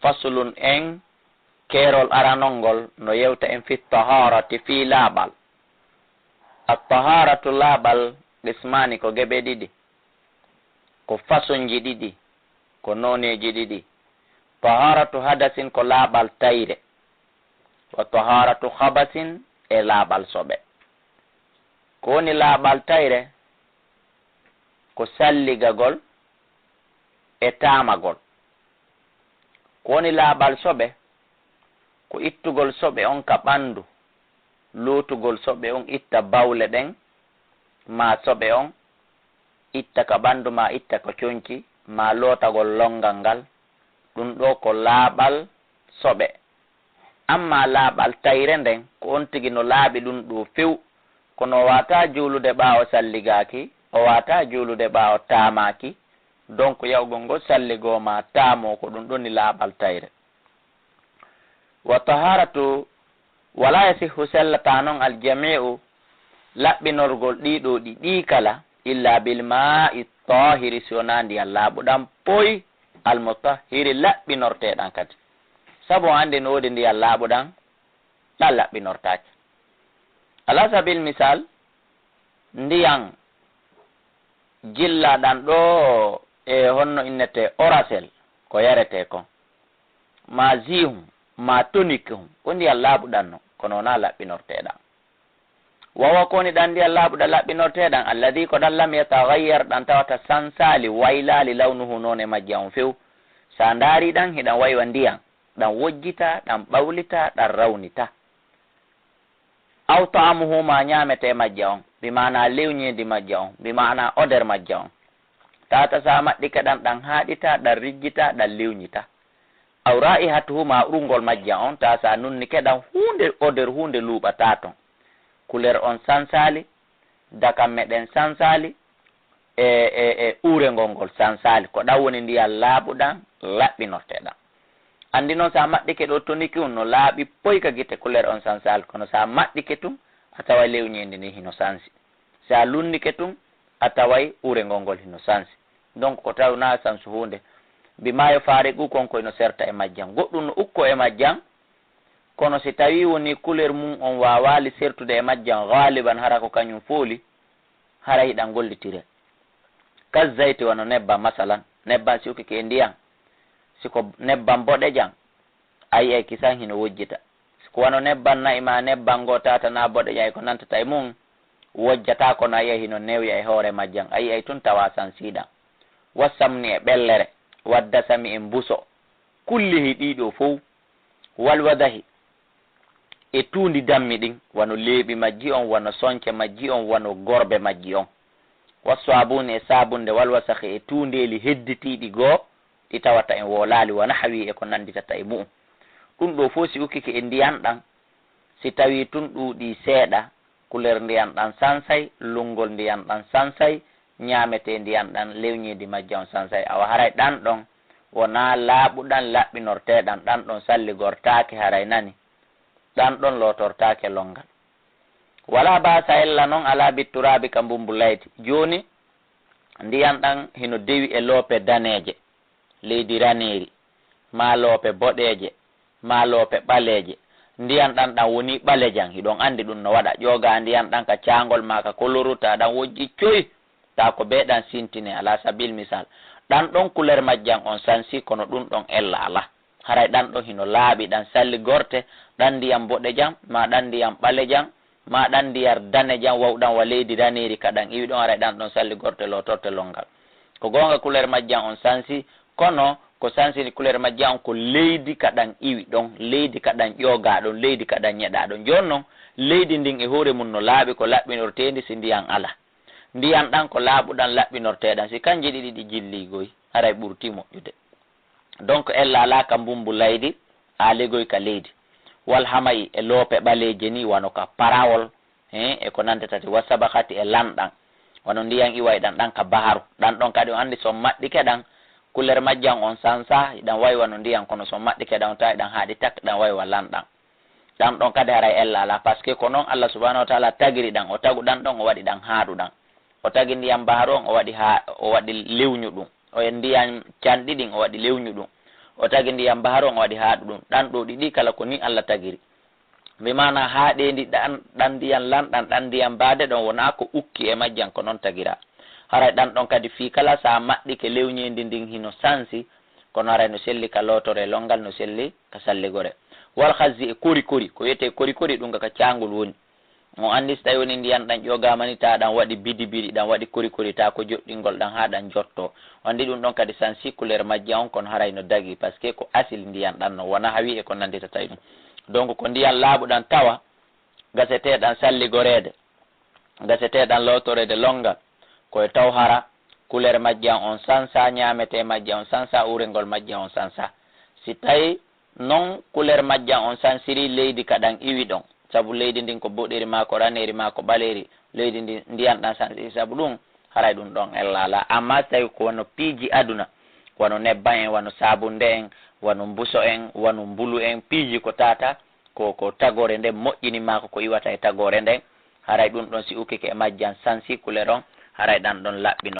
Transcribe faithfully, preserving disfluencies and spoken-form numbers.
Faslun en, keerol aranol ngol no yewta en fi taharati, fii laaɓal. At taharatu, laaɓal, qismaani, ko geɓe ɗiɗi, ko fasoŋji ɗiɗi, ko nooneeji ɗiɗi. Taharatu hadasin ko laaɓal tayre, wa taharatu khabasin e laaɓal soɓe. Ko woni laaɓal tayre? Ko salligagol e taamagol. Ko woni laaɓal soɓe? Ko ittugol soɓe on ka ɓanndu, lootugol soɓe on, itta bawle ɗen, maa soɓe on, itta ka ɓanndu, maa itta ka conci, maa lootagol lonngal ngal. Ɗum ɗoo ko laaɓal soɓe. Ammaa laaɓal tayre nden, ko on tigi no laaɓi ɗum ɗoo few. Kono o waawataa juulude ɓaawo salligaaki, o waawataa juulude ɓaawo taamaaki. Donc, yaawgol ngol salligoo maa taamoo, ko ɗum ɗon woni laaɓal tayre. Wa taharatu, wala yasihhu, sellataa non, al jami'u, laɓɓinorgol ɗii ɗoo ɗi, ɗii kala, illa bil ma'i tahiri, si wonaa ndiyan laaɓuɗan poy, al mutahhiri, laɓɓinorteeɗan kadi. Sabu on anndi no woodi ndiyan laaɓuɗan, ɗan laɓɓinortaake. Ala sabil misal, ndiyan jillaaɗan ɗoo e honno innetee, orasel, ko yaretee kon, maa jus hum, maa tonic hum, ko ndiyan laaɓuɗan non, kono wonaa laɓɓinorteeɗan. Wa huwa, ko woni ɗan ndiyan laaɓuɗan laɓɓinorteeɗan, alladhi, ko ɗan, lam yataghayyar, ɗan tawata sansaali, waylaali, lawnuhu, noone majjan on few. Si a ndaarii ɗan, hiɗan wayi wa ndiyan, ɗan wojjitaa, ɗan ɓawlitaa, ɗan rawnitaa. Aw ta'amuhu, maa ñaametee majja on, bi maanaa lewñeendi majja on, bi maanaa odeur majja on. Tawata si a maɗɗike ɗan, ɗan haaɗitaa, ɗan rijjitaa, ɗan lewñitaa. Aw raa'ihatuhu, maa urngol majja on, tawa si a nunnike ɗan, huunde odeur, huunde luuɓataa ton. Couleur on sansaali, dakamme ɗen sansaali, e, e, e uurengol ngol sansaali. Ko ɗan woni ndiyan laaɓuɗan, laɓɓinorteeɗan. Anndi non, si a maɗɗike ɗoo tonic on, no laaɓi poy ka gite, couleur on sansaali. Kono si a maɗɗike tun, a taway lewñeendi ndin hino sansi. Si a lunnike tun, a taway uurengol ngol hino sansi. Donc, ko tawi wonaa sansu huunde. Bi maa yufaariqu, kon ko hino serta e majjan. Goɗɗun no ukkoo e majjan, kono si tawii wonii couleur mun on waawaali sertude e majjan, gaaliban, hara ko kañun fooli, hara hiɗan gollitiree. Ka zayti, wano nebban, masalan, nebban si ukkike e ndiyan, si ko nebban boɗejan, a yi'ay kisan hino wojjita. Si ko wano nebban na'i maa nebban goo taatanaa boɗejan e ko nantata e mun, wojjataa, kono a yi'ay hino newya e hoore majjan, a yi'ay tun tawa sansiiɗan. Wa samni, e ɓellere, wa dasami, e mbuso, kullihi, ɗii ɗoo fow, wal wadahi, e tuundi dammi ɗin, wano leeɓi majji on, wano sonce majji on, wano gorbe majji on. Wa saabuni, e saabunde, wal wasakhi, e tuundeeli hedditiiɗi goo, ɗi tawata en woolaali, wa nahwi, e ko nannditata e mu'un. Ɗun ɗoo fow si ukkike e ndiyan ɗan, si tawii tun ɗuuɗii seeɗa, couleur ndiyan ɗan sansay, lunngol ndiyan ɗan sansay, ñaametee ndiyan ɗan, lewñeendi majjan on sansay. Awa haray ɗan ɗon wonaa laaɓuɗan laɓɓinorteeɗan, ɗan ɗon salligortaake haray nani, ɗan ɗon lootortaake lonngal. Wala ba'sa, ella non alaa, bitturaabi, ka mbummbu laydi. Jooni, ndiyan ɗan hino dewi e loope daneeje, leydi raneeri, maa loope boɗeeje, maa loope ɓaleeje. Ndiyan ɗan, ɗan wonii ɓalejan, hiɗon anndi ɗun no waɗa. Ƴoogaa ndiyan ɗan ka caangol maa ka koloru, tawa ɗan wojji coy, tawa ko bee ɗan sintinee, alaa sabiil misal. Ɗan ɗon couleur majjan on sansi, kono ɗun ɗon ella alaa. Haray ɗan ɗon hino laaɓi, ɗan salligorte, ɗan ndiyan boɗejan, maa ɗan ndiyan ɓalejan, maa ɗan ndiyan danejan, waw ɗan wa leydi raneeri ka ɗan iwi ɗon, haray ɗan ɗon salligorte, lootorte lonngal. Ko goonga, couleur majjan on sansi, kono ko sansini couleur majjan on ko leydi ka ɗan iwi ɗon, leydi ka ɗan ƴoogaa ɗon, leydi ka ɗan ñeɗaa ɗon. Jooni non, leydi ndin e hoore mun no laaɓi, ko laɓɓinorteendi si ndiyan alaa. Ndiyan ɗan ko laaɓuɗan laɓɓinorteeɗan, si kanji ɗiɗi ɗi jillii goy, haray ɓurtii moƴƴude. Donc, ella alaa ka mbummbu laydi, aali goy ka leydi. Wal hama'i, e loope ɓaleeje ni, wano ka parawol, he, e ko nantata ti, wa sabakati, e lanɗan. Wano ndiyan iwayɗan ɗan ka baharu. Ɗan ɗon kadi on anndi si on maɗɗike ɗan, couleur majjan on sansa, hiɗan wayi wano ndiyan, kono si on maɗɗike ɗan, on tawa hiɗan haaɗi tak, ɗan wayi wa lanɗan. Ɗan ɗon kadi haray ella alaa, parce que ko non Allah subhanahu wa ta'ala tagiri ɗan, o tagu ɗan ɗon, o waɗi ɗan haaɗuɗan. O tagi ndiyan baharu on, o waɗi haa, o waɗi lewñuɗun. O e ndiyan canɗi ɗin, o waɗi lewñuɗun. O tagi ndiyam bahar on, o waɗi haaɗu ɗum. Ɗan ɗo ɗiɗi kala ko ni Allah tagiri. Bi maana haaɗeendi ɗan, ɗan ndiyam lanɗan, ɗan ndiyam baade ɗon, wonaa ko ukki e majjan, ko non tagiraa. Haray ɗan ɗon kadi fii kala sa maɗɗike lewñeendi ndin hino sansi, kono haray no selli ka lootore lonngal, no selli ka salligore. Wal khazzi, e kori kori, ko wiyetee kori kori ɗum ka caangol woni. On anndi si tawi woni ndiyan ɗan ƴogaama ni, ta ɗan waɗi bidi bidi, ɗan waɗi kori kori, ta ko joɗɗingol ɗan haa ɗan jotto. On anndi ɗum ɗon kadi sansi couleur majjan on, kono haray no dagi, parce que ko asil ndiyan ɗan non, wonaa hawi e ko nannditata e ɗum. Donc ko ndiyan laaɓuɗan tawa, gaseteeɗan salligoreede, gaseteeɗan lootoreede lonngal, ko e taw hara couleur majjan on sansa, ñaametee majjan on sansa, uurengol majjan on sansa. Si tawi non couleur majjan on sansiri leydi ka ɗan iwi ɗon, sabu leydi ndin ko boɗeeri maa ko raneeri maa ko ɓaleeri, leydi ndin ndiyan ɗan sansiri sabu ɗum, haray ɗum ɗon ella alaa. Amma si tawi ko wano piiji aduna, wano nebban en, wano saabunde en, wano mbuso en, wano mbulu en, piiji ko tata, ko, ko tagoore nden moƴƴini maa ko, ko iwata e tagoore nden, haray ɗum ɗon si ukkike e majjan sansi couleur on, haray ɗan ɗon laɓɓino.